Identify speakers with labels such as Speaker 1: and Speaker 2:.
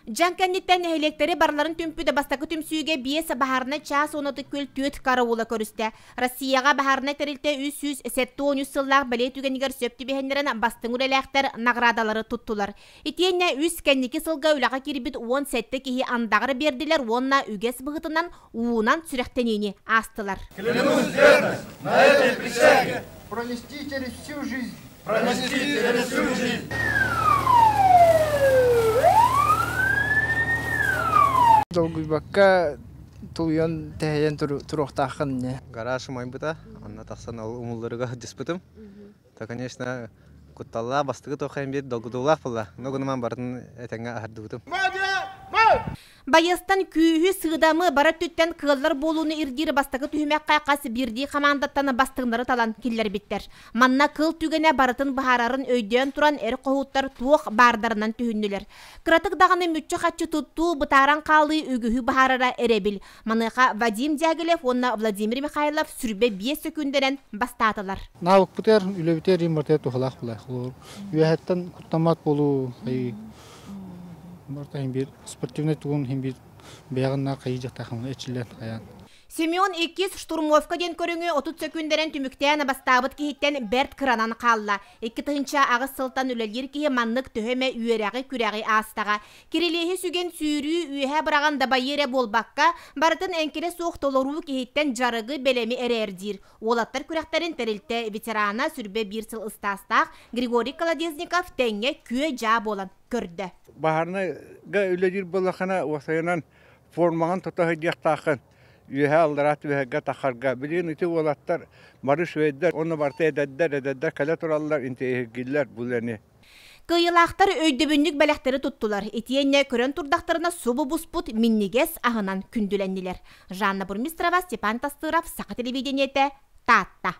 Speaker 1: Дьаҥ кэнниттэн нэһилиэктэри барыларын түмпүт бастакы түмсүүгэ биэс баһаарынай чаас уонна күөл түөрт караула көрүстэ. Россияҕа баһаарынай тэрилтэ 373 сыллаах бэлиэ түгэнигэр сөп түбэһиннэрэн бастыҥ үлэлээхтэр наҕараадалары туттулар. Итиэннэ үс кэнники сылга үлэҕэ киирбит 17 киһи андаҕар биэрдилэр уонна үгэс быһыытынан уунан сүрэхтэниини аастылар.
Speaker 2: Клянусь верность на этой присяге пронести через всю жизнь пронести через всю жизнь.
Speaker 3: Долгуйбакка тулуйан тэһэйэн туруохтааххын не.
Speaker 4: Гараж умайбыта, онно тахсан ол умулларыга сылдьыспытым. То, конечно, кутталлаах бастакы туох биир долгутуулаах буолла. Но гыныман барытын этэҥҥэ аһардыбытым.
Speaker 1: Байыастан күүһү, сыыдамы бары өттүттэн кыаллар буолууну ирдиир бастакы түһүмэххэ хас биирдии хамаандаттан бастыҥнары талан киллэрбиттэр. Манна кыл түгэнэ барытын быһаарарын өйдөөн туран эр хоһууттар туох баардарынан түһүннүлэр. Кыратык даҕаны мүччү-хаччы туттуу, бытааран хаалыы үгүһү быһаарара эрэбил. Маныаха Вадим Дягилев уонна Владимир Михайлов сүрбэ биэс сөкүүндэнэн бастаатылар.
Speaker 5: Навыкпытыгар, үлэбитигэр иммортер туһалаах буолар. Үөһэттэн куттаммат буолуу, барыта иһин биир спортивнай тугун иһин биир бэйэҕин хайыы дьахтаахын эчиллэн хайаан.
Speaker 1: Семен иккис штурмовка диэн көрүҥү 30 сөкүүндэрэн түмүктээн бастаабыт киһиттэн бэрт кыранан хаалла. 2008 сылтан үлэлиир киһи маннык төһө эмэ үөрэҕи күрэҕи аастаҕа. Кирилиэһи сүгэн сүүрүү үөһэ быраҕан дабайыы эрэ буолбакка, барытын эҥкилэ суох толоруу киһиттэн дьарыгы бэлэми эрээрдиир. Уолаттар күрэхтэрин тэрилтэ ветерана сүрбэ биир сыл ыстаастаах Григорий Колодезников тэҥҥэ күө-дьаа буолан көрдө.
Speaker 6: Баһаарынайга үлэлиир буоллаххына, уопсайынан формаҕын тута сылдьыахтааххын. Үөһэ аллараа түбэһэргэ тахарга. Билигин ити уолаттар бары үчүгэйдэр, уонна барыта эдэрдэр, эдэрдэр кэлэ тураллар, интэриэһиргииллэр бу үлэни.
Speaker 1: Кыайыылаахтар өйдөбүнньүк бэлэхтэри туттулар. Итиэннэ көрөн турдахтарына субу буспут минньигэс аһынан күндүлэннилэр. Жанна Бурмистрова, Степан Тастыров, Саха телевидениетэ, Таатта.